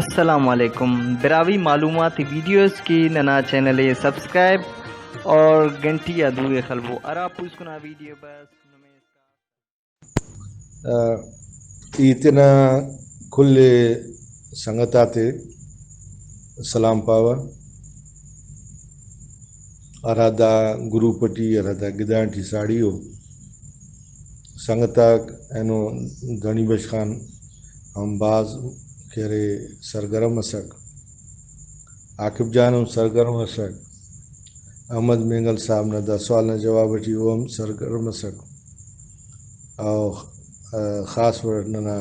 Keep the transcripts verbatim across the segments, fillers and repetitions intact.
السلام علیکم۔ براہوئی معلوماتی ویڈیوز کہ ننا چینل ءِ سبسکرائب اور گھنٹی آ دو ءِ خلبو، ہرا پوسکنا ویڈیو بس نمے۔ آ، ای تینا کل سنگت آتے سلام پاوہ، ہرا دا گروپ ٹی، ہرا دا گدان ٹی ساڑی ءُ۔ سنگت آک اینو دھنی بشخان ہم بھاز کہ ارے سرگرم ئسک، عاقب جان ہم سرگرم ئسک، احمد مینگل صاحب نا دا سوال نا جواب ٹی او ہم سرگرم ئسک، او، آ، خاص وڑ ننا،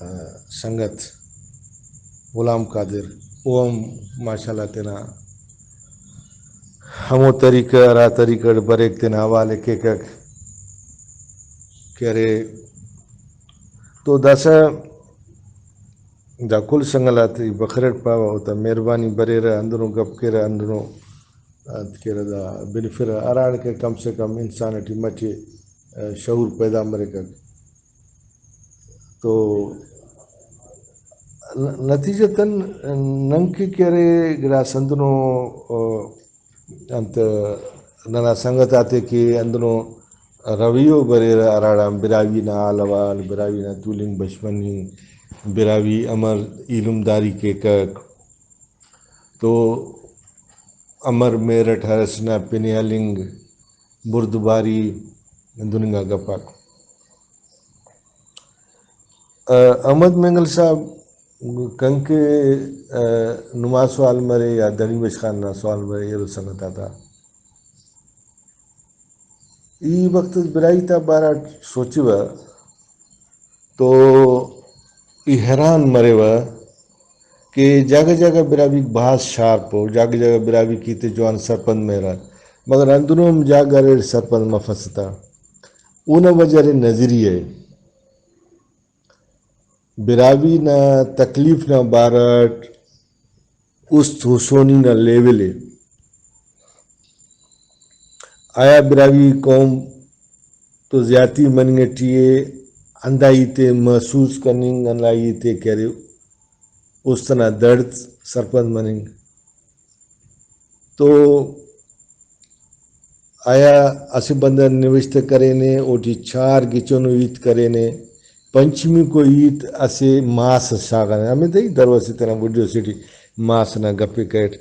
آ، سنگت غلام قادر او ہم ماشاءاللہ تینا ہمو طریقہ، ہرا طریقہ اٹ بریک تینا حوالے کیکک کہ ارے۔ تو داسہ دا کل سنگت آتے بخیر اٹ پاوہ، اوتا مہربانی بریرہ، ہندنو گپ کیرہ، ہندنو انت کیرہ، دا بنفرہ، ہراڑکہ کم سے کم انسان ٹی مچے، آ، شعور پیدا مریکک۔ تو ن-، نتیجتاً ننکہ کہ ارے گڑاس ہندنو، آ، انت ننا سنگت آتے کہ ہندنو رویو بریرہ، ہراڑان براہوئی نا حال احوال، براہوئی نا تولنگ بش مننگ، براہوئی امر ایلمداری کیکک، تو امر مہر اٹ ہرس نا پن ءِ ہلنگ، بردباری، ہندن انگا گپ آک۔ آ، احمد مینگل صاحب، کنکہ، آ، نما سوال مرے یا دھنی بشخان نا سوال مرے، ایلو سنگت آتا ای وخت اس براہوئی تا بارہ اٹ سوچوہ تو ای حیران مریوہ کہ جاگہ جاگہ براہوئیک بھاز شارپ ءُ، جاگہ جاگہ براہوئیک ہیت ءِ جوان سرپند مریرہ، مگر ہندنو ہم جاگہ اریر سرپند مفسہ تا۔ اونا وجہ ارے نظریہ ءِ۔ براہوئی نا تکلیف نا بارہ اٹ است ہسونی نا لیول ءِ۔ آیا براہوئی قوم تو زیاتی مننگ ٹی ءِ، ہندا ہیت ءِ محسوس کننگ، ہندا ہیت ءِ کہ ارے است انا درد سرپند مننگ۔ تو آیا اسہ بندغ نوشتہ کرینے، اوٹی چار گچینو ہیت کرینے، پنچمیکو ہیت اسہ ماس اس شاغانے۔ ہمے تہ ای درو اسہ تینا ویڈیو سے ٹی ماس نا گپ ءِ کریٹ۔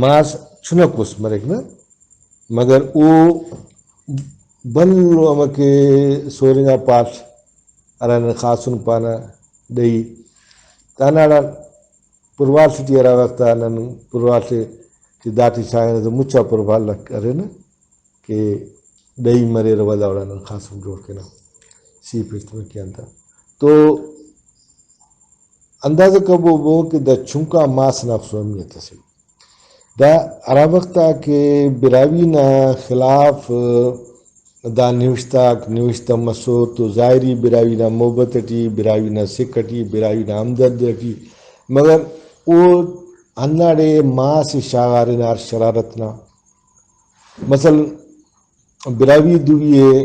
ماس چنکوس مریک نا، مگر او بھلو ہمکہ سورنگا پاڷ ہرا نن خاسن پانہ ڈہی۔ دانا پرواڷ ٹی ہرا وخت آ نن پرواڷ ٹی داٹی شاغنہ تو مچا پرواڷ ارینہ کہ ڈہی مریرہ، ولدا اوڑا نن خاسن جوڑ کینہ، سی پیش تمکہ انت۔ تو اندازہ کبو بو کہ دا چنکا ماس نا خصوص اہمیت اسے۔ دا ہرا وخت آ کہ براہوئی نا خلاف دا نوشتہ آک نوشتہ مسر تو ظاہری براہوئی نا محبت ٹی، براہوئی نا سکھ ٹی، براہوئی نا ہمدرد ٹی، مگر او ہنداڑے ماس ءِ شاغارے نا ہر شرارت نا۔ مثلاً براہوئی دوی ءِ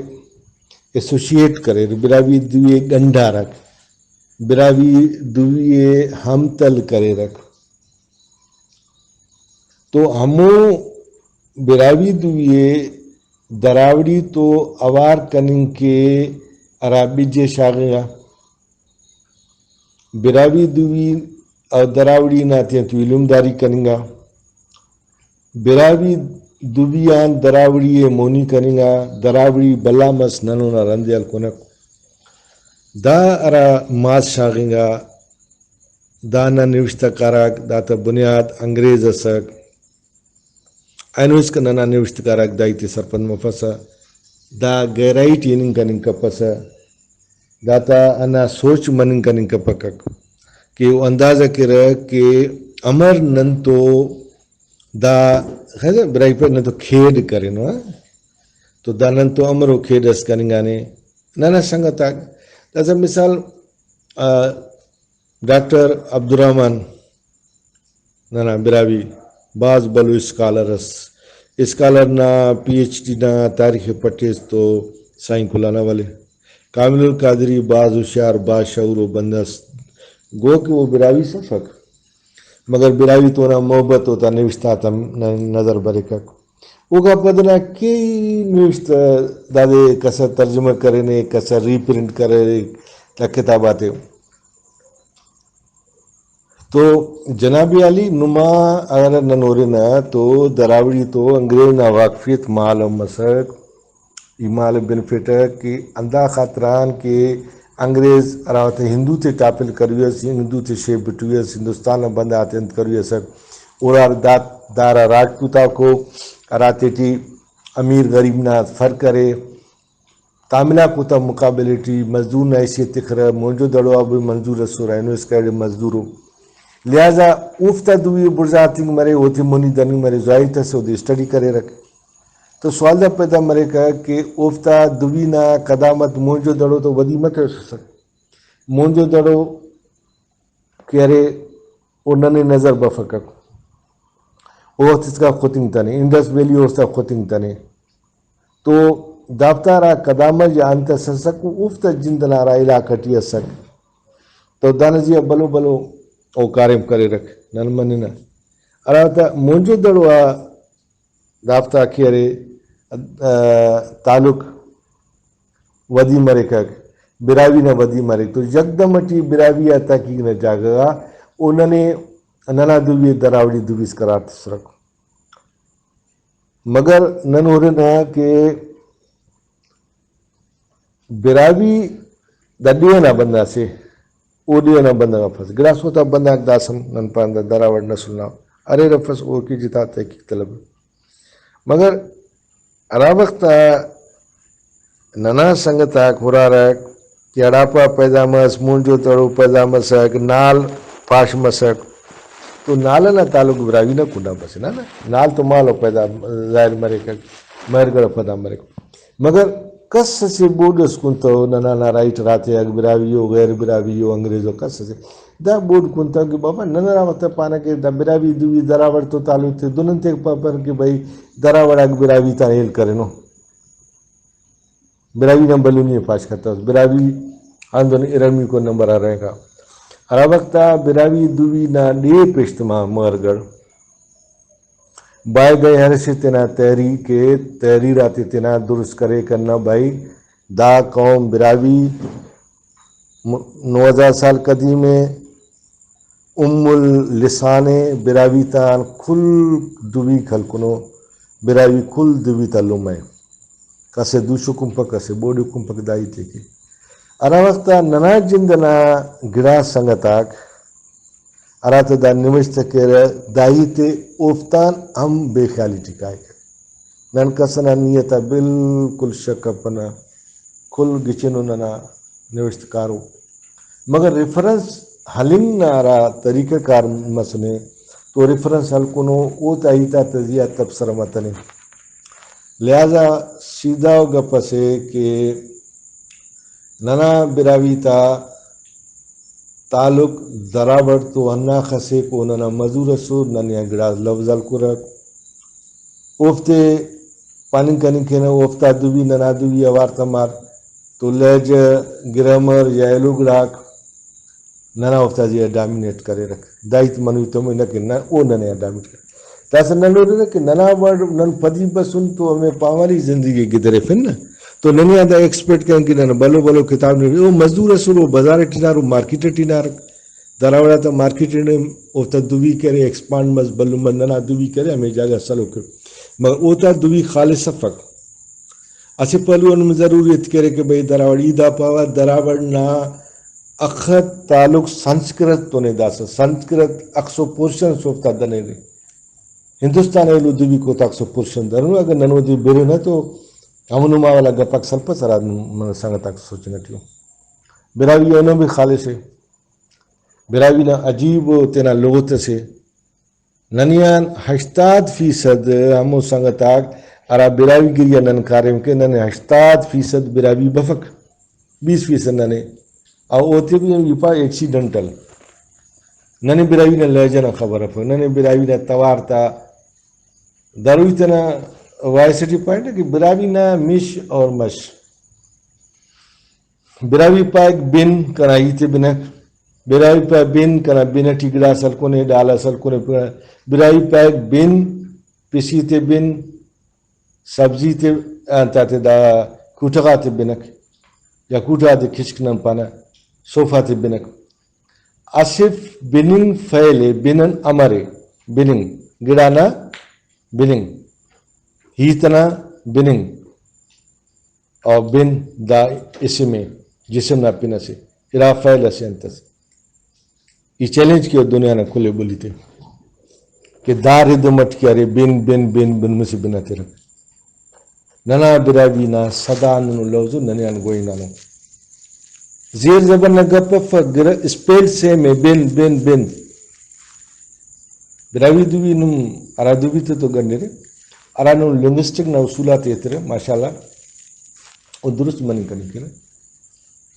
ایسوسیئیٹ کریر، براہوئی دوی ءِ گنڈارک، براہوئی دوی ءِ ہمتل کریرک۔ تو ہمو براہوئی دوی ءِ دراوڑی تو اوار کننگ کہ ہرا بج ءِ شاغنگا، براہوئی دوی و دراوڑی نا تینتو ایلمداری کننگا، براہوئی دوی آن دراوڑی ءِ مونی کننگا، دراوڑی بھلا مس، نن اونا رند ءِ ہلکنک۔ دا ہرا ماس شاغنگا، دا نا نوشتہ کاراک، داتا بنیاد انگریز ئسک۔ اینو اسکان ننا نوشتکار آک دا ہیتے سرپند مفسہ، دا گہرائی ٹی ہننگ کننگ کپسہ، داتا ہندا سوچ مننگ کننگ کپکک کہ او اندازہ کیرہ کہ امر ننتو دا، خیر، براہوئی پارے ننتو کھیڈ کرینو، ہاں؟ تو دا ننتو امرو کھیڈ اس کننگانے ننا سنگت آک۔ داسہ مثال، آ، ڈاکٹر عبدالرحمن ننا براہوئی بھاز بھلو اسکالر ئس۔ اسکالر نا پی ایچ ڈی نا تاریخ ءِ پٹیس تو سائیں کلانہ ولے۔ کامل القادری بھاز ہوشیار، بھاز شعور و بندہ ئس۔ گو کہ او براہوئی ئس افک، مگر براہوئی تو اونا محبت اوتا نوشت آتا ن-، نظر بریکک۔ اوکا پد نا کئی نوشت دادے کسر ترجمہ کرینے، کسر ری پرنٹ کرینے دا کتاب آتے۔ تو جناب عالی، نما اگر نن ہُرنہ تو دراوڑی تو انگریز نا واقفیت مالو مسک، ای مالو بنفٹہ کہ ہندا خاطران کہ انگریز ہرا وخت ہندو تے ٹاپل کروئی اس، ہندو تے شیف بٹوئی اس، ہندوستان نا بندغ آتے انت کروئی اسک، اوڑا دا، دارا راجپوتاکو ہراتیٹی امیر غریب نا فرق ارے، تاملاکو تا مقابلہ ٹی مزدور نا حیثیت تخرہ، مونجو دڑو آ بھی مزدور ئسر، اینو اسکا ایڑے مزدور ءُ۔ لہذا اوفتا دوئی بڑزاتنگ مرے، اوتے مونی دننگ مرے، ظاہر تس اودے اسٹڈی کریرک۔ تو سوال دا پیدا مریکہ کہ اوفتا دوئی نا قدامت مونجو دڑو تو ودی متوسسک۔ مونجو دڑو کہ ارے او ننے نظر بفکک۔ او وخت اسکا ختنگتنے، انڈس ویلی اوفتا ختنگتنے۔ تو دافتا ہرا قدامت یا انت اس اسک، اوفتا جند ئنا ہرا علاقہ ٹی اسک۔ تو دانا زیہا بھلو بھلو او کاریم کریرک، نن مننہ۔ ہرا تا مونجو دڑو آ دافتا کہ ارے، آ، تعلق ودی مریکک، براہوئی نا ودی مریک، تو یکدم ٹی براہوئی آ تحقیق نا جاگہ غا او ننے ننا دوی دراوڑی دوی اس قرار تسرک۔ مگر نن ہُرنہ کہ براہوئی دا ڈیہہ نا بندغ سے، او ڈیہہ نا بندغ افس۔ گڑاس اوتا بندغ داسہ نن پان دا دراوڑ نسل نا اریر افس، او کہ جتا تحقیق طلب۔ مگر ہرا وخت آ ننا سنگت آک ہُرارہ کہ اڑاپہ پیدا مس، مونجو دڑو پیدا مسک، نال پاش مسک، تو نال ئنا تعلق براہوئی نا کنڈ آن بسنہ نا۔ نال تو مالو پیدا ظاہر مریک، مہرگڑھ آ پیدا مریک۔ مگر کس اسہ بورڈ اس کنتو، ننا نا رائٹر آتے، اگہ براہوئی او، غیر براہوئی او، انگریز او، کس اسے دا بورڈ کنتو کہ بابا نن ہرا وخت پانہ کہ دا براہوئی دوی دراوڑ تو تعلق تے، دن انتیک پاپر کہ بھئی دراوڑ اگہ براہوئی تا ہیل کرینو۔ براہوئی نا بھلنی ءِ پاش کتوس، براہوئی ہندن ارمیکو نمبر آ رہینگا۔ ہرا وخت آ براہوئی دوی نا ڈیہہ پیشتما مہرگڑھ، بائے گئے ہر اسے تینا تحریک ءِ، تحریر آتے تینا درست کرے کرنا بھائی۔ دا قوم براہوئی م-، نو ہزار سال قدیم ءِ، ام اللسان ءِ، براہوئی تان کل دوی خلکنو، براہوئی کل دوی تا لمہ ءِ۔ کسے دوشو کنپک، کسے بوڈیو کنپک، دا ہیت ءِ کہ ہرا وخت آ ننا جند ئنا گڑاس سنگت آک ہراتہ دا نوشتہ کیرہ، دا ہیت ءِ اوفتان ہم بے خیالی ٹی کائک۔ نن کس ئنا نیت آ بالکل شک کپنہ، کل گچینو ننا نوشت کارو۔ مگر ریفرنس ہلنگ نا ہرا طریقہ کار مسنے تو ریفرنس ہلکنو، اوتا ہیت آتا زیہا تبصرہ متنے۔ لہذا سیدھا ءُ گپ اسے کہ ننا براہوئی تا تعلق دراوڑ تو ہنداخس ءِ کہ او ننا مزور ئسر، ننے آن گڑاس لوز ہلکرک۔ اوفتے پاننگ کننگ کینہ، اوفتا دوی ننا دوی اوار تمار تو لہجہ، گرامر یا ایلو گڑاک ننا اوفتا زیہا ڈامینیٹ کریرک۔ دا ہیت منوی تموئی نہ کہ نہ او ننے آ ڈامینیٹ کریرک۔ داسہ نن ہُرنہ کہ ننا وڑ نن پدی بسن تو ہمے پامالی زندگی ءِ گدریفن نہ تو ننے آ دا ایکسپیکٹ کرین کہ نن بھلو بھلو کتاب نوشن۔ او مزدور ئسر، او بازار ٹی ہنار، او مارکیٹ ٹی ہنارک۔ دراوڑ آتا مارکیٹ ٹی ہن، اوفتا دوی کرے، ایکسپانڈ مس، بھلن مس، ننا دوی کرے، ہمے جاگہ سلوک ءِ۔ مگر اوتا دوی خالص افک۔ اسہ پہلو آن نم ضروری ایت کرے کہ بھئی دراوڑ ای دا پاوہ، دراوڑ نا اخہ تعلق سنسکرت تون ءِ۔ داسہ سنسکرت اخسو پورشنس اوفتا دنیرے۔ ہندوستان ایلو دوی کوتا اخسو پورشن درنو، اگہ نن اودے برنہ تو ہمو نما والا گپاک سلپس ہرا نم-، ننا سنگت آک سوچنگ ٹی ءُ۔ براہوئی اینو بھی خالص ءِ۔ براہوئی نا عجیب ءُ تینا لغت اسے۔ ننے آن ہشتاد فیصد ہمو سنگت آک ہرا براہوئی گری آ نن کاریم کے، ننے ہشتاد فیصد براہوئی بفک، بیس فیصد ننے، او اوتے بھی ہم ای پا ایکسیڈنٹل۔ ننے براہوئی نا لہجہ نا خبر افک، ننے براہوئی نا توار تا دروئی تینا وائس ٹی پائنٹ کہ براہوئی نا مش اور مش۔ براہوئی پائک بن، کنا ہیت ءِ بنک۔ براہوئی پائے بن، کنا بن ٹی گڑاس ہلکنے، ڈال اس ہلکنے، براہوئی پائے بن، پسی تے بن، سبزی تے، انتاتے دا کوٹہ غاتے بنک، یا کوٹہ غاتے کشک نن پانہ، صوفہ تے بنک۔ اسف بننگ فعل ءِ، بنن امر ءِ، بننگ، گڑا نا بننگ، ہیت ئنا بننگ، اور بن دا اسم ءِ، جسم نا پن ئسے، ارا فعل ئسے انت ئسے۔ ای چیلنج کیو دنیا نا کل ءِ بولی تے کہ دا ردم اٹ کہ ارے بن، بن، بن، بن مسہ بن آ تیرہ۔ ننا براہوئی نا سدا ہندنو لوز ءُ ننے آن گوئینانو۔ زیر زبر نا گپ افک، گرا-، اسپیل سیم ءِ، بن، بن، بن۔ براہوئی دوی نم ہرا دوی تے تو گنڈرے، ہرا نم لنگوسٹک نا اصول آتے ایترہ، ماشاءاللہ، او درست مننگ کننگ کیرہ۔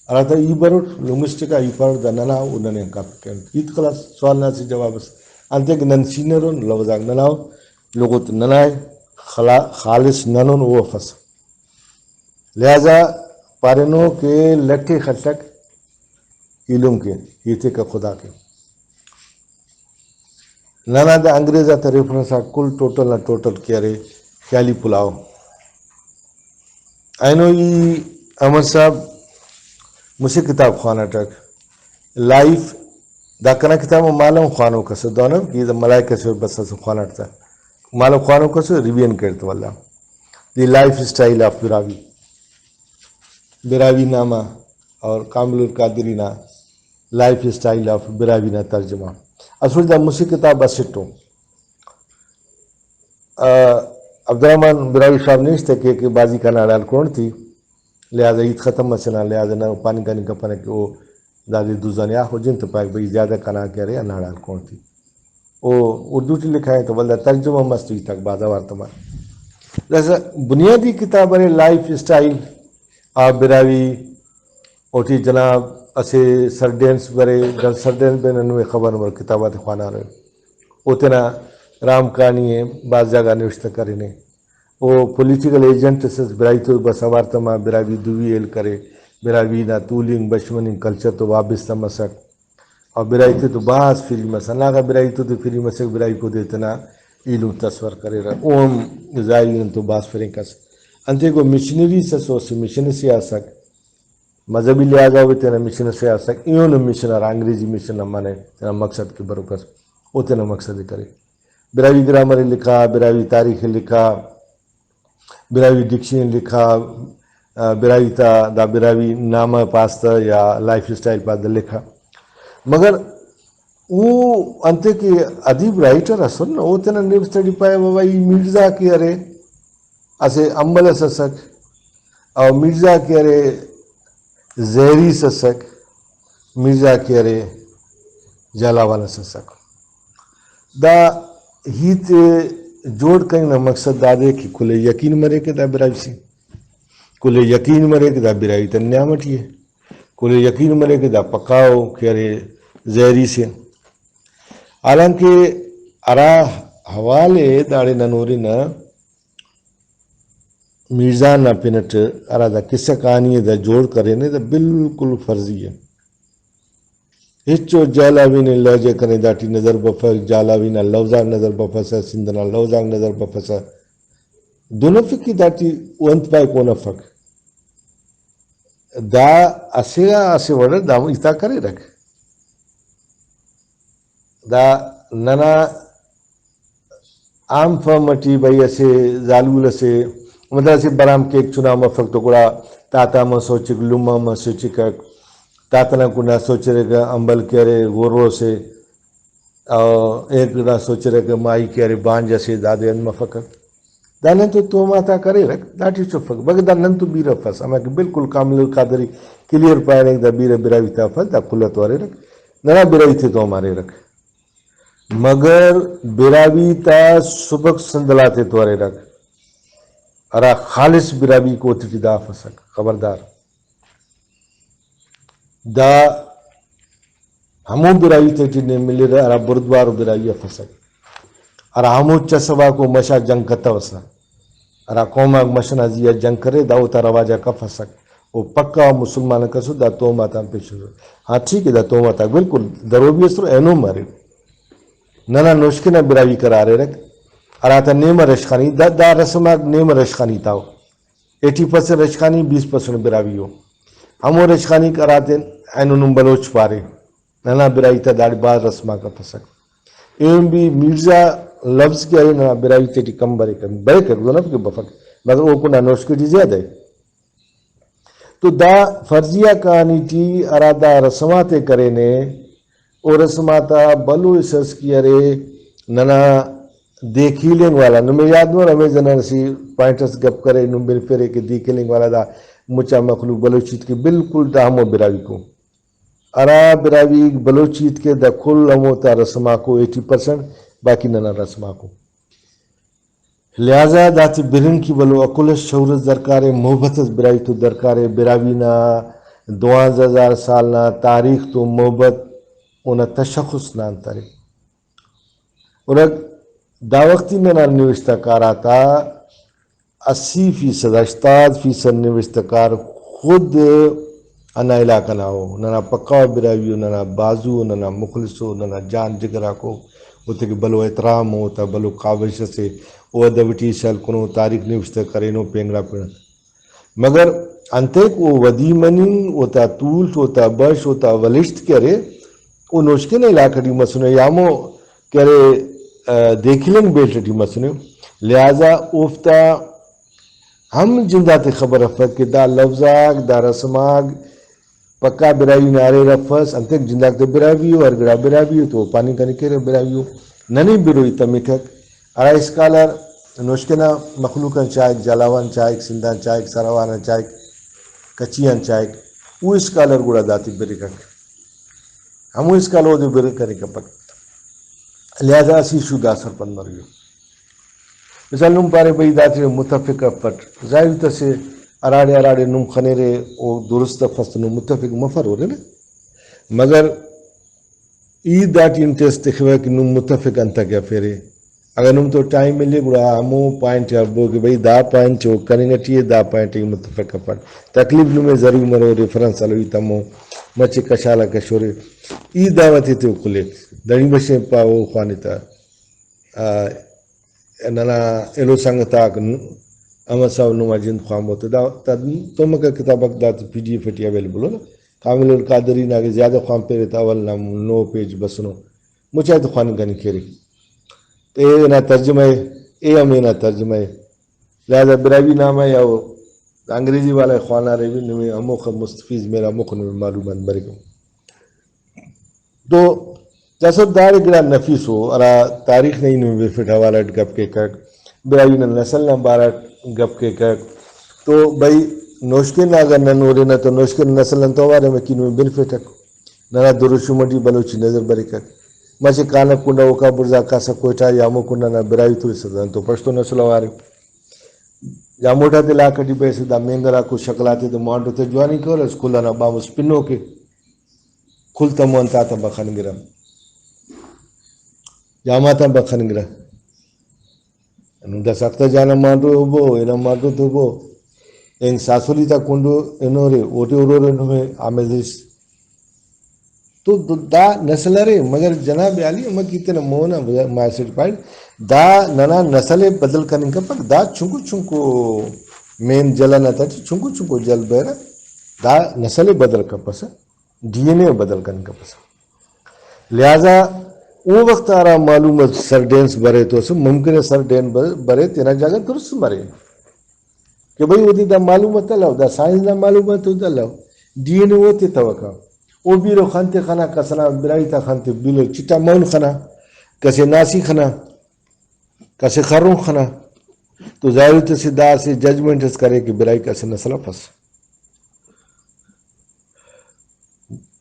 ہرا تا ای بروٹ، لنگوسٹک آ ای پاروٹ دا ننا او ننے آن کاپی کرینٹ۔ ہیت خلاص، سوال نا اسہ جواب اس۔ انتئے کہ نن سینئر ان، لوز آک ننا او، لغت ننا ءِ، خلا-، خالص ننن او افس۔ لہذا پارینو کہ لٹ ءِ خلک ایلم کے، ہیت ءِ کہ خدا کے۔ ننا دا انگریز آتا ریفرنس آک کل ٹوٹل نا ٹوٹل کہ ارے خیالی پلاؤ۔ اینو ای احمد صاحب مسہ کتاب خواناٹک، لائف، دا کنا کتاب مالو خوانوک اسے دونو کہ دا ملائک اسے بس اسے خواناٹ تا۔ مالو خوانوک اسے ریویژن کرت ولدا۔ The life style of Brahui. Brahui نامہ اور کامل القادری نا لائف اسٹائل آف براہوئی نا ترجمہ۔ اسل دا مسہ کتاب اسٹ ءُ۔ آ، عبدالرحمن براہوئی صاحب نوشتہ کے کہ بازی کنا ہڑال کون تی، لہذا ہیت ختم مسنا، لہذا نہ پاننگ کننگ کپنہ کہ او دادے دزان یا خو جن تو پائک بھئی زیادہ کنا کہ ارے ہندا ہڑال کون تی۔ او اردو ٹی لکھائے تو ولدا ترجمہ مس تو ہیتاک بھاز اوار تما۔ داسہ بنیادی کتاب ارے لائف اسٹائل آ براہوئی، اوٹی جناب اسہ سرڈینس برے، ڈن سرڈینس بے نن نمے خبر نمبر کتاب آتے خوانارے۔ او تینا رام کہانی ءِ بھاز جاگہ نوشتہ کرینے۔ او پولیٹیکل ایجنٹ اس ئس، براہوئی تو بس اوار تما براہوئی دوی ہیل کرے، براہوئی نا تولنگ بش مننگ کلچر تو وابستہ مسک۔ اور براہوئی تے تو بھاز فری مس، ہنداخہ براہوئی تو تے فری مسک، براہوئی کو دے تینا ایلم تصور کریرہ۔ او ہم ظاہری نن تو بھاز فرینک ئس۔ انتئے گو مشنریز ئس، او اسہ مشن ئسے آ اسک، مذہبی لحاظ آ او تینا مشن ئسے آ اسک، ایہن مشن ہرا انگریزی مشن نا منہ تینا مقصد کہ بروک ئس، او تینا مقصد ئے کرے۔ براہوئی گرامر ئے لکھا، براہوئی تاریخ ئے لکھا، براہوئی ڈکشنری لکھا، آ، براہوئی تا دا براہوئی نامہ پاس تہ یا لائف اسٹائل پاس تہ لکھا۔ مگر او انتئے کہ ادیب رائٹر ئسر نہ، او تینا نبشتہ ٹی پائے، بابا، ای مرزا کہ ارے اسہ امبل ئس ئسک، او مرزا کہ ارے زہریس ئسک، مرزا کہ ارے جھالاوان ئس ئسک۔ دا ہیت ءِ جوڑ کننگ نا مقصد دادے کہ کل ءِ یقین مرے کہ دا براہوئی سے، کل ءِ یقین مرے کہ دا براہوئی تا نیام ٹی ءِ، کل ءِ یقین مرے کہ دا پکا ءُ کہ ارے زہری سے۔ حالانکہ ہرا حوال ءِ داڑے نن ہُرنہ، مرزا نا پن اٹ ہرا دا قصہ کہانی ءِ دا جوڑ کرینے، دا بالکل فرضی ءِ۔ ہچو جھالاوی نا لہجہ کنے داٹی نظر بفک، جھالاوی نا لوز آک نظر بفسہ، سندھ نا لوز آک نظر بفسہ۔ دہن افک کہ داٹی او انت پائک، اون افک۔ دا اسہ آ اسہ وڑ دا ہیت آک کریرک۔ دا ننا عام فارم اٹی بھئی اسہ زالبول اسے، مطلب اسہ برام کیک چنا مفک تو گڑا تاتا ہم سوچک، لمہ ہم سوچکک، تاتا نا کنڈا سوچرکہ امبل کہ ارے غورو اسے، او ایک گڑا سوچرکہ ماہی کہ ارے بانج اسے، دادے انت مفکک۔ دا نن تو توم آتا کریرک، داٹی چفک۔ بلکہ دا نن تو بیرہ افس، ہماکہ بالکل کامل القادری کلیئر پاریک، دا بیرہ براہوئی تا افس، دا کل آتو اریرک۔ ننا براہوئی تے تو ہم اریرک۔ مگر براہوئی تا سبک سندل آتے تو اریرک، ہرا خالص براہوئی کو تیٹی دا افسک، خبردار۔ دا ہمو براہوئی تیٹی نے ملرہ ہرا بردبارو براہوئی افسک، ہرا ہمو چس واکو مش آ جنگ کتوسہ، ہرا قوم آک مش ئنا زی آ جنگ کرے، دا اوتا رواج آک افسک، او پکا مسلمان کسر، دا توم آتان پیش اسر۔ ہاں ٹھیک ہے، دا توم آتاک بالکل دروبی اسر، اینو مریر۔ ننا نوشکے نا براہوئی کرا ہریرک، ہراتا نیمہ رشخانی، دا، دا رسم آک نیمہ رشخانی تاو۔ ایٹی پرسینٹ رشخانی، بیس پرسینٹ براہوئی او۔ ہمو رشخانیک ہراتین اینو نم بلوچ پارے۔ ننا براہوئی تا داڑے بھاز رسم آک افسک۔ ایم بی مرزا لفظ کہ ارے ننا براہوئی تیٹی کم بریک، بریک دہن اف کہ بفک، مگر او کنڈا نوشکے ٹی زیادہ ءِ۔ تو دا فرضیہ کہانی ٹی ہرا دا رسمات ءِ کرینے، او رسمات آ بھلو حصہ اس کہ ارے ننا دیکھ ہیلنگ والا، نمے یاد مر ہمے زنا اسہ پوائنٹ اس گپ کرے، نم بنفرے کہ دیکھ ہیلنگ والا دا مچا مخلوق بلوچی تے کہ بالکل دا ہمو براہوئی کو۔ ہرا براہوئی بلوچ ہیت کے، دا کل ہمو تا رسم آکو، ایٹی پرسینٹ، باقی ننا رسم آکو۔ لہذا داتے برنگ کہ بھلو عقل اس، شعور اس درکارے، محبت اس براہوئی تو درکارے، براہوئی نا دوانزہ ہزار سال نا تاریخ تو محبت اونا تشخص نا انت ارے۔ اور دا وختی ننا نوشتہ کار آتا اسی فیصد، ہشتاد فیصد نوشتہ کار خود ہندا علاقہ نا او، ننا پکا براہوئی او، ننا بازو او، ننا مخلص او، ننا جان جگر آکو، اوتیکہ بھلو احترام او، اوتا بھلو کاوش اسے، او ادب ٹی ہلکنو، تاریخ نوشتہ کرینو، پین گڑا پین۔ مگر انتئے کہ او ودی مننگ، اوتا تولٹ، اوتا بش، اوتا ولشت کہ ارے، او نوشکے نا علاقہ ٹی مسنے یا ہمو کہ ارے، آ، دیکھلنگ بیلٹ ٹی مسنے، لہذا اوفتا ہم جند آتے خبر افک کہ دا لوز آک، دا رسم آک پکا براہوئی نا اریر افس، انتئے کہ جند آک تہ براہوئی او، ہر گڑا براہوئی او، تو پاننگ کننگ کیرہ براہوئی او۔ ننے بروئی تمکک، ہرا اسکالر نوشکے نا مخلوق آن چائک، جھالاوان چائک، سندھ آن چائک، سراوان آن چائک، کچھی آن چائک، او اسکالر گڑا داتے برکک۔ ہمو اسکالر اودے برنگ کننگ کپک۔ لہذا اسہ ایشو دا سرپند مریو۔ مثال نم پارے بھئی داتے متفق افٹ، ظاہر ہیت اسے، ہراڑے ہراڑے نم خنرے او درست افس تو نم متفق مفرورے نا، مگر ای داٹی انت اس تخوہ کہ نم متفق انتکہ افیرے۔ اگہ نم تو ٹائم ملے گڑا ہمو پوائنٹ ءِ ہربو کہ بھئی دا پوائنٹ او کننگ ٹی ءِ، دا پوائنٹ ءِ متفق افٹ۔ تکلیف نمے ضرور مرو، ریفرنس ہلوئی تمو، مچے کشالہ کشورے۔ ای دعوت ءِ تو کلیک۔ دنی بشین پاوہ او خوانتہ۔ آ، ننا ایلو سنگت آک ن-، احمد صاحب نما جند خوانبو تہ دا، دا تومکا کتابک داتے پی ڈی ایف ٹی اویلیبل ءِ۔ کامل القادری نا اگہ زیادہ خوانفیرے تہ اول نا نہہ پیج بسنو۔ مچا تے خواننگ کننگ کیرے۔ تے اے نا ترجمہ ءِ، اے ہم اے نا ترجمہ ءِ۔ لہذا براہوئی نامہ یا او انگریزی والا خوانارے بھی نمے ہموخہ مستفیض مرا، ہموخہ نمے معلومات بریک۔ تو داسہ داڑے گڑا نفیس او، ہرا تاریخ نا ای نمے بفٹ حوالہ اٹ گپ کیکک، براہوئی نا نسل نا بارہ اٹ گپ کیکک۔ تو بھئی نوشکے نا اگر نن ہُرنہ تو نوشکے نا نسل آن تو اوار امر کہ نمے بنفیٹک۔ ننا دروشم ٹی بلوچی نظر بریکک۔ مچہ کانہ کنڈا اوکا بڑزا کاسہ کوئٹہ یا ہمو کنڈا نا براہوئی ترسہ دن تو پشتو نسل اوارے۔ جاموٹ آتے علاقہ ٹی بیسہ دا مینگر آکو شکل آتے تو مانڈو تے جوانی کور اس، کل ئنا بامس پنوکے۔ کل تمو انت آتان بخنگرہ، جامات آن بخنگرہ۔ ہندن دا سختہ جان آن مانڈو ہبو، ہن آن مانڈو تو ہبو۔ اینگ ساسولی تا کنڈو ہنورے، اوٹی ہرورے نمے آمیزش۔ تو دا نسل ارے، مگر جناب عالی، امر کہ تینا مون آ مائسٹ پائٹ، دا ننا نسل ءِ بدل کننگ کپک۔ دا چنکو چنکو مین جلن آتا ٹی چنکو چنکو جل بریرہ، دا نسل ءِ بدل کپسہ، ڈی این اے بدل کننگ کپسہ۔ لہذا او وخت ہرا معلوم اس سر ڈینس برے تو اسہ ممکن ءِ سر ڈین بر-، برے، تینا جاگہ درست مرے۔ کہ بھئی اودے دا معلومات الو، دا سائنس نا معلومات اودے الو، ڈی این اے او تتوکا۔ او بیرو خن تے خنا، کس ئنا براہوئی تا خن تے بیرو چٹا مون خنا، کسے ناسی خنا، کسے خرن خنا، تو ظاہر ہیت اسے دا اسہ ججمنٹ اس کرے کہ براہوئی کہ اسہ نسل افس۔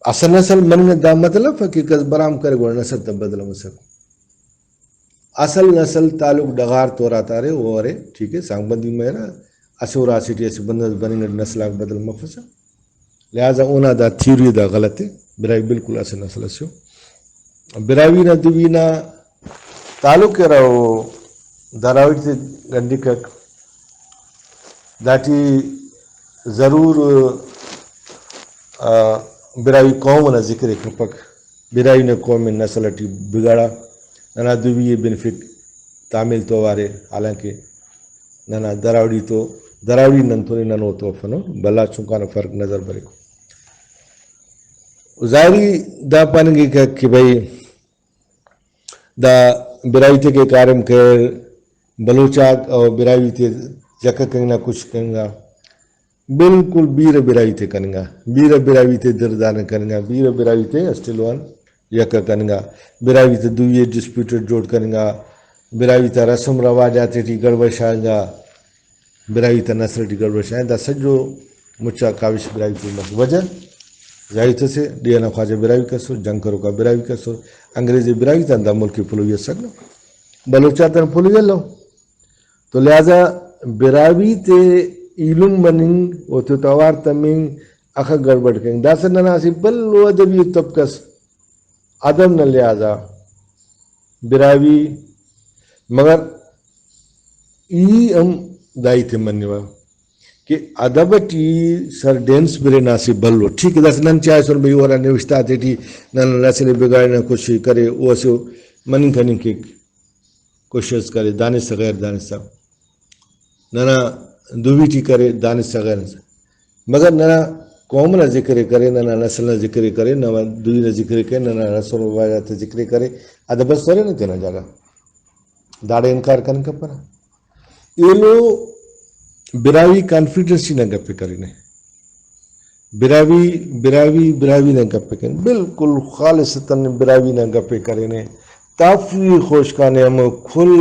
اسہ نسل مننگ دا مطلب افک کہ کس برام کرے گڑا نسل تا بدلہ مسک۔ اصل نسل تعلق ڈغار تو ہراتارے، او ارے، ٹھیک ہے، سانگ بندی مریرہ، اسہ اُرا اسیٹی اسہ بندغ بننگ اٹ نسل آک بدل مفسہ۔ لہذا اونا دا تھیوری دا غلط ءِ، براہوئی بالکل اسہ نسل اسے ءُ۔ براہوئی نا دوی نا تعلق ارا او دراوڑ تے گنڈکک۔ داٹی ضرور، آ، براہوئی قوم نا ذکر ءِ کپک۔ براہوئی نا قوم نسل ٹی بگڑا، ننا دوی ءِ بنفک تامل تو اوارے، حالانکہ ننا دراوڑی تو، دراوڑی نن تو نن اوتو افنو، بھلا چنکانا فرق نظر بریک۔ ظاہری دا پاننگک کہ بھئی، دا براہوئی تے کہ کاریم کریر، بلوچ آک او براہوئی تے یکہ کننگ نا کوشش کننگا، بالکل بیرہ براہوئی تے کننگا، بیرہ براہوئی تے دردانہ کننگا، بیرہ براہوئی تے اسٹ ایلو آن یکہ کننگا، براہوئی تے دوئی ڈسپیوٹڈ جوڑ کننگا، براہوئی تا رسم رواج آتے ٹی گڑبڑ شاغنگا۔ براہوئی تا نسل ٹی گڑبڑ شاغنگا۔ دا سجو مچا کاوش براہوئی تے مس۔ وجہ ظاہر تسے، ڈیہہ نا خواجہ براہوئی کسر، جنگ کروکا براہوئی کسر، انگریز براہوئی تا دا ملک پلوئی اسک نہ، بلوچ آتان پلوئی الو۔ تو لہذا براہوئی تے ایلم مننگ، اوتے توار تمنگ، اخہ گڑبڑ کننگ۔ داسہ ننا اسہ بھلو ادبی طبقہ اس، ادب نا لحاظ آ براہوئی، مگر ای ہم دا ہیت ءِ منوہ کہ ادب ٹی سر ڈینس برے نا اسہ بھلو، ٹھیک ءِ، داسہ نن چاہسن بھئی او ہرا نوشتہ آتے ٹی نن نسل ءِ بگاڑنا کوشش کرے، او اسہ مننگ کننگ کیک، کوشست کرے، دانستہ غیر دانستہ ننا دوی ٹی کرے، دانستہ غیر، مگر ننا قوم نا ذکر ءِ کرے، ننا نسل نا ذکر ءِ کرے، ننا دوی نا ذکر ءِ کرے، ننا رسم و رواج آتا ذکر ءِ کرے، ادب اس تو ارے نا تینا جاگہ، داڑے انکار کننگ کپنہ۔ ایلو براہوئی کانفیڈنسی نا گپ ءِ کرینے۔ براہوئی، براہوئی، براہوئی نا گپ ءِ کن، بالکل خالصتاً براہوئی نا گپ ءِ کرینے۔ تحفظ خوشکانے ہمو کل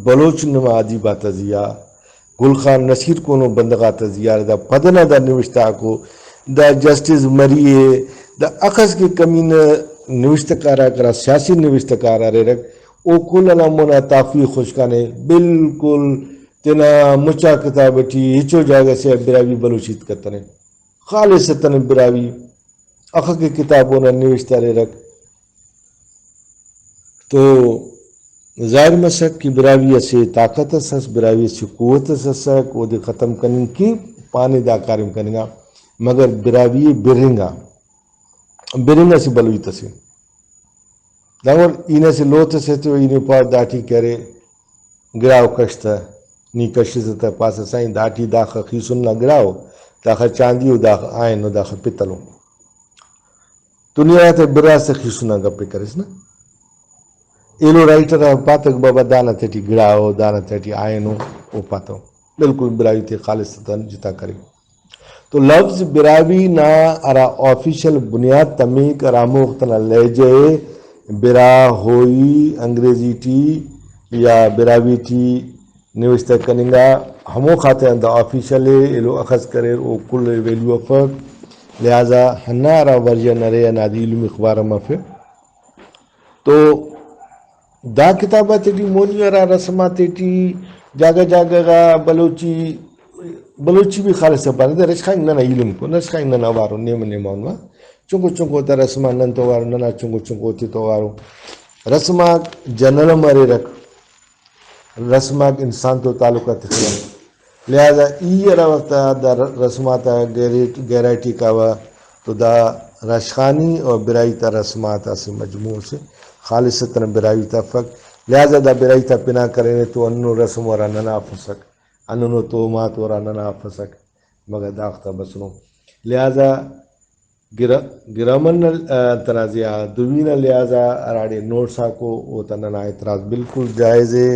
بلوچ نما ادیب آتا زی آ، گل خان نصیر کونو بندغ آتا زی آ، دا پد ئنا دا نوشتہ آکو، دا جسٹس مری ءِ، دا اخس کہ کمینہ نوشتہ کار آک ہرا سیاسی نوشتہ کار آ ریرک، او کل ئنا مونا تحفظ خوشکانے، بالکل تینا مچا کتاب ٹی ہچو جاگہ سے آ براہوئی بلوچی ہیت کتنے۔ خالصتاً براہوئی، اخہ کہ کتاب اونا نوشتہ ہریرک۔ تو ظاہر مسک کہ براہوئی اسہ طاقت اس ئس، براہوئی اسہ قوت اس ئسک، اودے ختم کننگ کن پانے دا کاریم کننگا، مگر براہوئی ءِ برنگا، برنگ اسہ بھلو ہیت اسے۔ داوڑ ای نے اسہ لوت ئسے تو ای نے پاوہ داٹی کہ ارے گڑاؤ کش تہ، نی کشسہ تہ پاسہ سائیں داٹی داخہ خیسن نا گڑاؤ، داخہ چاندی ءُ، داخہ آئن ءُ، داخہ پتل ءُ۔ تو نی ہراتے براس تہ خیسن نا گپ ءِ کریس نا۔ ایلو رائٹر آ پاتک بابا دانا تہٹی گڑاؤ، دانا تہٹی آئن ءُ، او پاتو۔ بالکل براہوئی تے خالصتاً جتا کرے۔ تو لفظ براہوئی نا ہرا آفیشل بنیاد تمک، ہرا ہموخت ئنا لہجہ ءِ، براہوئی انگریزی ٹی یا براہوئی ٹی نوشتہ کننگا، ہموخاتے آن دا آفیشل ءِ، ایلو اخس کریر، او کل ءِ ویلیو افک۔ لہذا ہندا ہرا ورژن ارے، ہندا دے ایلمی اخبار ہم افے۔ تو دا کتاب آتے ٹی مونی ہرا رسم آتے ٹی جاگہ جاگہ غا بلوچی، بلوچی بھی خالص پارہ، دا رشخائنگ ننا ایلم کو، رشخائنگ ننا اوارو، نیمہ نیمہ آن وا۔ چنکو چنکو تا رسم آک نن تو اوارو، ننا چنکو چنکو تے تو اوارو۔ رسم آک جنرل ہم اریرک، رسم آک انسان تو تعلق آ تخرہ۔ لہذا ای ہرا وخت آ دا ر-، رسم آتا گہرے-، گہرائی ٹی کاوہ تو دا رشخانی و براہوئی تا رسم آتا اسہ مجموعہ سے، خالصتاً براہوئی تا افک۔ لہذا دا براہوئی تا پنا کرینے تو ہندنو رسم ہرا ننا افسک، ہندنو توم آک ہرا ننا افسک، مگر داختا بسنو۔ لہذا گرا-، گرامر نا، آ، تنازعہ آ، دوی نا لحاظ آ ہراڑے نوٹس آکو، اوتا ننا اعتراض بالکل جائز ءِ۔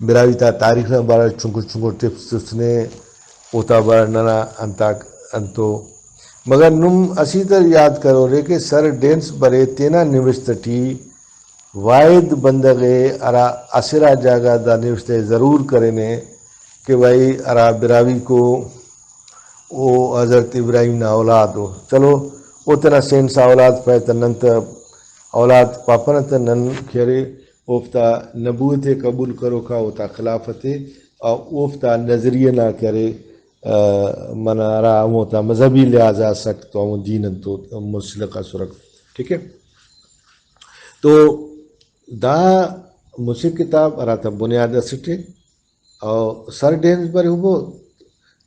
براہوئی تا تاریخ نا بارہ چنکو چنکو ٹپس تسنے، اوتا بارہ ننا انتاک انتو۔ مگر نم اسیتر یاد کرورے کہ سر ڈینس برے تینا نوشت ٹی واحد بندغ ءِ ہرا اسہ ارا جاگہ دا نوشتہ ءِ ضرور کرینے کہ بھئی ہرا براہوئی کو او حضرت ابراہیم نا اولاد او۔ چلو، او تینا سینس آ اولاد پائے تہ نن تہ اولاد پاپنہ تہ نن کہ ارے اوفتا نبوت ءِ قبول کروکا اوتا خلافت ءِ، او اوفتا نظریہ نا کہ ارے، آ، منہ ہرا ہموتا مذہبی لحاظ آ اسک تو ہمو دین انتو مسلک اسرک۔ ٹھیک ہے؟ تو دا مسہ کتاب ہراتا بنیاد اسٹ ءِ، او سر ڈینس برے ہمو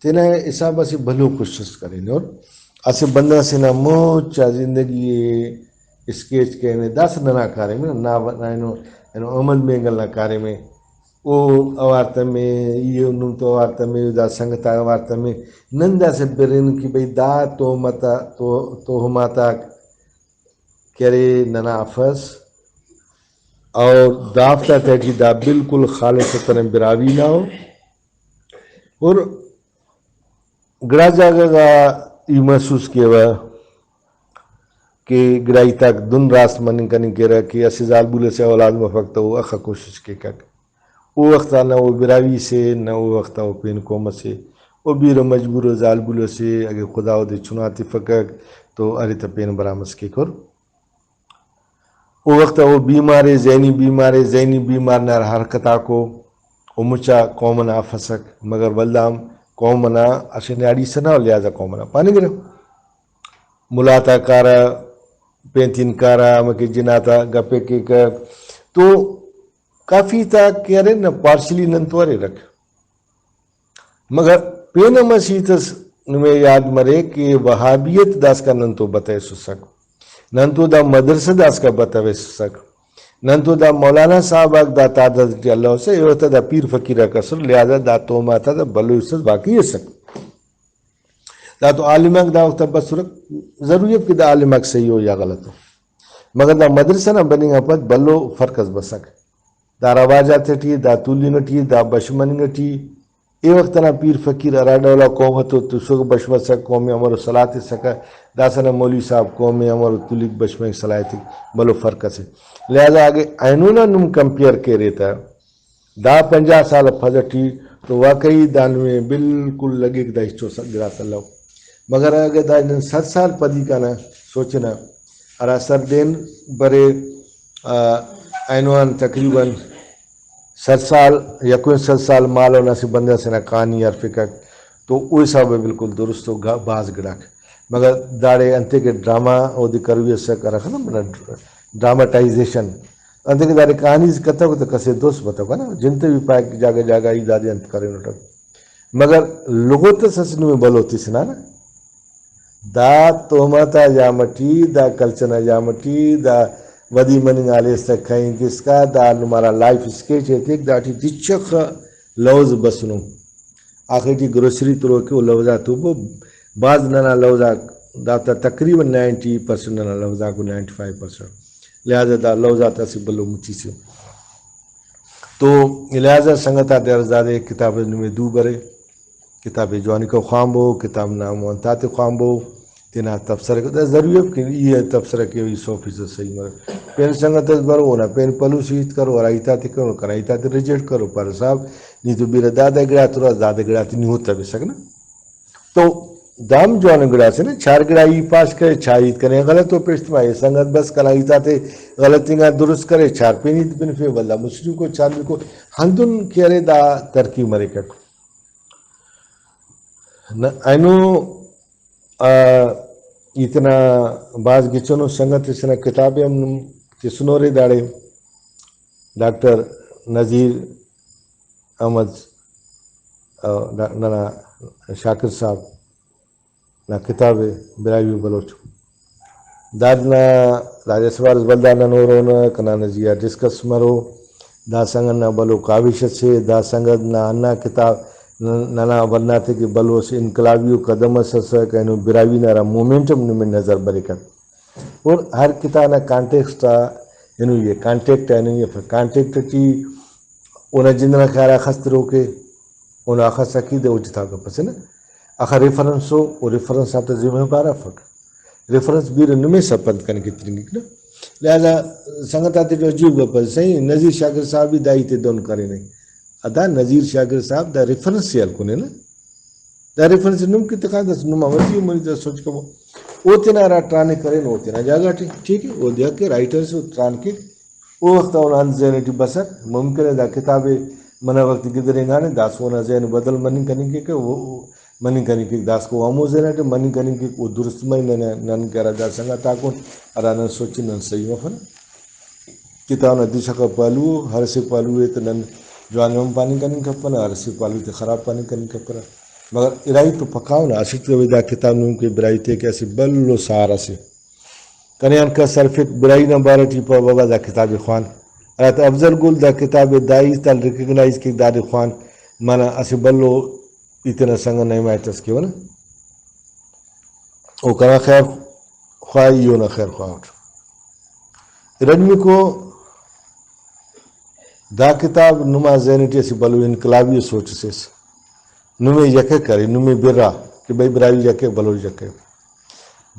تینا حساب اسہ بھلو کوشست کرینور۔ اسہ بندغ سے نا مچ آ زندگی ءِ اسکیچ کرینے، داسہ ننا کاریم ءِ نا، نا، اینو، اینو احمد مینگل نا کاریم ءِ۔ او اوار تمے، ای نم تو اوار تمے، دا سنگت آک اوار تمے۔ نن داسہ برین کہ بھئی دا تہمت آ، تو-، تہمات آک کہ ارے ننا افس، اور دافتا تہٹی دا بالکل خالصتاً براہوئی نا ءُ۔ اور گڑاس جاگہ غا ای محسوس کیوہ کہ گڑا ہیتاک دن راست مننگ کننگ کیرہ کہ اسہ زالبول ئسے اولاد مفک تہ او اخہ کوشش کیکک۔ او وخت آ نہ او براہوئی سے، نہ او وخت آ او پین قوم ئسے۔ او بیرہ مجبور ءُ زالبول ئسے، اگہ خدا اودے چنا تفکک تو ارے تہ پین برام ئس کیکر۔ او وخت آ او بیمار ءِ، ذہنی بیمار ءِ، ذہنی بیمار نا ہرا حرکت آکو، او مچا قوم ئنا افسک، مگر ولدا ہم قوم ئنا اسہ نیاڑی ئسے نا، لہٰذا قوم ئنا پاننگرہ۔ ملا تا کارہ، پین تین کارہ، ہمکہ جناتا گپ ءِ کیکہ، تو کافی تا کہ ارے نہ پارشلی نن تو اریرک۔ مگر پین ہم اسہ ہیت اس نمے یات مرے کہ وہابیت داسکان نن تو بتویسسک، نن تو دا مدرسہ داسکا بتویسسک، نن تو دا مولانا صاحب آک دا تعداد ٹی الوسہ، ایوہ تا دا پیر فقیر آک ئسر، لہذا دا تہمات آ دا بھلو حصہ اس واقعی ئسک۔ دا تو عالم آک دا وخت آ بسرک، ضروری اف کہ دا عالم آک صحیح ہو یا غلط ہو، مگر دا مدرسہ نا بننگ آن پد بھلو فرق اس بسک۔ دا رواج آتیٹی، دا تولنگ ٹی، دا بش مننگ ٹی، اے وخت ئنا پیر فقیر ہرا ڈول آ قوم اتو تسکہ، بش مسکہ، قوم ئے امرو صلاح تسکہ، داسہ نا مولوی صاحب قوم ئے امرو تولک، بش مننگ صلاح ایتک، بھلو فرق اسے۔ لہذا اگہ اینو نا نم کمپیئر کیرے تہ، دا پنجاہ سال پد ٹی تو واقعی دا نمے بالکل لگک دا ہچو س-، گڑاس الو۔ مگر اگہ دا نن صد سال پدی کانہ سوچنہ، ہرا سر دین برے، آ، اینو آن تقریباً صد سال، یکوئی صد سال مالو نا اسہ بندغ سے نا کہانی ہرفکک تو او حساب ءِ بالکل درست ءُ گا-، بھاز گڑاک۔ مگر داڑے انتئے کہ ڈرامہ اودے کروئی اسک، ہرا خنم نا ڈر-، ڈرامٹائزیشن، انتئے کہ داڑے کہانی سے کتوکہ تہ کسے دوست بتوکہ نا، جنتے بھی پائک جاگہ جاگہ ای دادے انت کرینٹ۔ مگر لغت اس اسہ نمے بھلو تسنہ نا۔ دا تہمت آ جام ٹی، دا کلچر نا جام ٹی، دا ودی مننگ آ ہلیس تہ کہینگ اسکا، دا نم ہرا لائف اسکیچ ایتک، داٹی تچخہ لوز بسنو۔ آخر ٹی گروسری تروکے او لوز آ توپو، بھاز ننا لوز آک دافتا تقریباً نائنٹی پرسنٹ ننا لوز آک او نائنٹی فائیو پرسنٹ۔ لہذا دا لوز آتا اسہ بھلو مچی سے۔ تو لہذا سنگت آتے عرض دادے کتاب نمے دو برے۔ کتاب ءِ جوانکو خوانبو، کتاب نا ہمو انتاتے خوانبو، تینا تبصرہ کہ دا ضروری اف کہ ای تبصرہ کیو، ای سو فیصد صحیح مرو۔ پین سنگت اس برو، اونا پین پلوس ہیت کرو، ہرا ہیتاتے کرو، کنا ہیتاتے ریجیکٹ کرو، پارو صاحب نی تو بیرہ دادہ گڑاتے ہُرس، دادہ گڑاتے نی ہُتویسک نا۔ تو دا ہم جوانو گڑاسے نا، چار گڑا ای پاش کرے، چار ہیت کنے غلط ءُ پیش تما، اے سنگت بس کنا ہیتاتے غلط انگا درست کرے، چار پین ہیت بنفے، ولدا مسٹم کو چار کو ہندن کہ ارے دا ترقی مریکک۔ نہ، اینو، آ، ای تینا بھاز گچینو سنگت اس نا کتاب ءِ ہم نم تسنورے داڑے، ڈاکٹر نذیر احمد، آ، ڈا-، ننا شاکر صاحب نا کتاب ءِ براہوئی و بلوچ۔ دادنا راج اسہ وارس ولدا نن اورونہ کنا نا زیہا ڈسکس مرو۔ دا سنگت نا بھلو کاوش اسے، دا سنگت نا ہندا کتاب ن-، ننا ورنا تے کہ بھلو اسہ انقلابی و قدم اس اسک، اینو براہوئی نا ہرا مومنٹم نمے نظر بریکک۔ اور ہر کتاب نا کانٹیکسٹ آ ہنوئی ءِ، کانٹیکٹ آ ہنوئی ءِ، کانٹیکٹ ٹی اونا جند ئنا خیال آک اخس تروک ءِ، اونا اخس عقیدہ او جتا گپ اسے نا۔ اخہ ریفرنس او، او ریفرنس آتا ذمہ وار افک۔ ریفرنس بیرہ نمے سرپند کننگ کہ تننگک نا۔ لہذا سنگت آتے ٹی عجیب گپ اسے، صحیح نذیر شاکر صاحب بھی دا ہیت ءِ دہن کرینے۔ دا نذیر شاکر صاحب دا ریفرنس سے ہلکنے نا۔ دا ریفرنس نم کہ تخا داسہ نما مرضی ءِ، منی دا سوچ کبو۔ او تینا ہرا تران ءِ کرین او تینا جاگہ ٹی، ٹھیک ءِ، او دے حق ءِ، رائٹر سے او تران کیک۔ او وخت آ اونا انت ذہن ٹی بسک، ممکن ءِ دا کتاب ءِ منہ وخت گدرینگانے، داسہ اونا ذہن بدل مننگ کننگ کیک، او، او مننگ کننگ کیک، داسکو ہمو ذہن ٹی مننگ کننگ کیک، او درست مئی نن، نن کہ ہرا دا سنگت آکون ہرا نن سوچن نن صحیح مفنہ۔ کتاب نا دشخہ پہلو، ہر اسہ پہلو ءِ تہ نن جوان ہم پاننگ کننگ کپنہ، ہر اسہ پہلو تے خراب پاننگ کننگ کپنہ۔ مگر ارا ای تو پکاؤ نا، اسٹ تو دا کتاب نم کہ براہوئی تے کہ اسہ بھلو سار اسے۔ کنے آن کس ہرفک، براہوئی نا بارہ ٹی پاوہ، بابا دا کتاب ءِ خوان۔ ہراتم افضل گل دا کتاب ءِ دا ہیت آن ریکگنائز کیک، دادے خوان، منہ اسہ بھلو ای تینا سنگت نا حمایت اس کیوہ نا۔ او کنا خیر خواہی، ای اونا خیر خواہ اٹ۔ ارٹمیکو دا کتاب نما ذہن ٹی اسہ بھلو انقلابی ءُ سوچ اسے اس۔ نمے یکہ کرے، نمے برا کہ بھئی براہوئی یکہ، بلوچ یکہ۔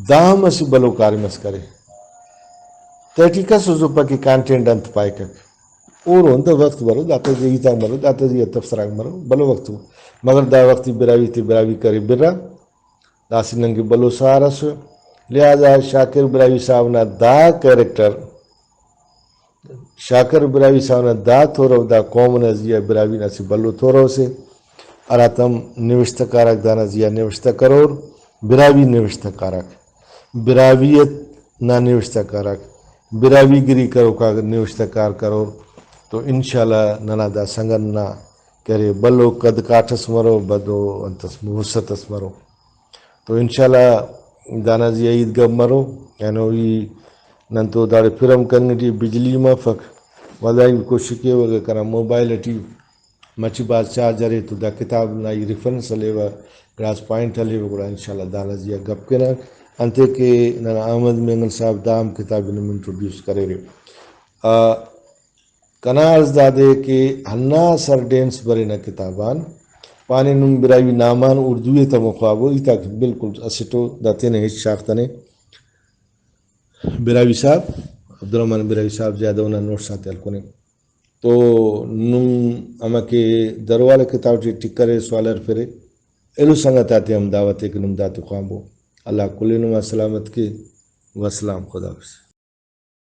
دا ہم اسہ بھلو کاریم اس کرے۔ تیٹی کس و زپہ کہ کانٹینٹ انت پائکک۔ اور ہند وخت مرو، داتا زی ہیتاک مرو، داتا زی تبصرہ آک مرو، بھلو وخت۔ مگر دا وخت ای براہوئی تے براہوئی کرے برا۔ داسہ نن کہ بھلو سار ئس۔ لہٰذا شاکر براہوئی صاحب نا دا کریکٹر، شاکر براہوئی صاحب نا دا تورو دا قوم ئنا زیہا براہوئی نا اسہ بھلو تورو سے۔ ہراتم نوشتہ کارک دانا زیہا نوشتہ کرور، براہوئی نوشتہ کارک، براہوئیت نا نوشتہ کارک، براہوئی گری کروکا نوشتہ کار کرور، تو انشاءاللہ ننا دا سنگت نا کہ ارے بھلو قد کاٹ ئس مرو، بھلو انت ئس، وسعت ئس مرو۔ تو انشاءاللہ دانا زیہا ہیت گپ مرو، اینو ای نن تو داڑے پرم کننگ ٹی بجلی مفک، ولدا ای کوشش کیوہ اگہ کنا موبائل ٹی مچہ بھاز چارج ارے تو دا کتاب نا ای ریفرنس ہلیوہ، گڑاس پوائنٹ ہلیوہ، گڑا انشاءاللہ دانا زیہا گپ کینہ۔ انتئے کہ ننا احمد مینگل صاحب دا ہم کتاب ءِ نم انٹروڈیوس کریرے۔ آ، کنا عرض دادے کہ ہندا سر ڈینس برینہ کتاب آن، پانے نم براہوئی نام آن اردو ءِ تمو خوابو، ہیتاک بالکل اسٹ ءُ، دا تینے ہچ شاغ تنے۔ براہوئی صاحب، عبدالرحمن براہوئی صاحب زیادہ اونا نوٹس آتے ہلکنے۔ تو نم ہمکہ درو والا کتاب ٹی ٹک کرے، سوال ہرفرے، ایلو سنگت آتے ہم دعوت ءِ کہ نم داتے خوانبو۔ اللہ کل نما سلامت کے۔ وسلام، خدا حافظ۔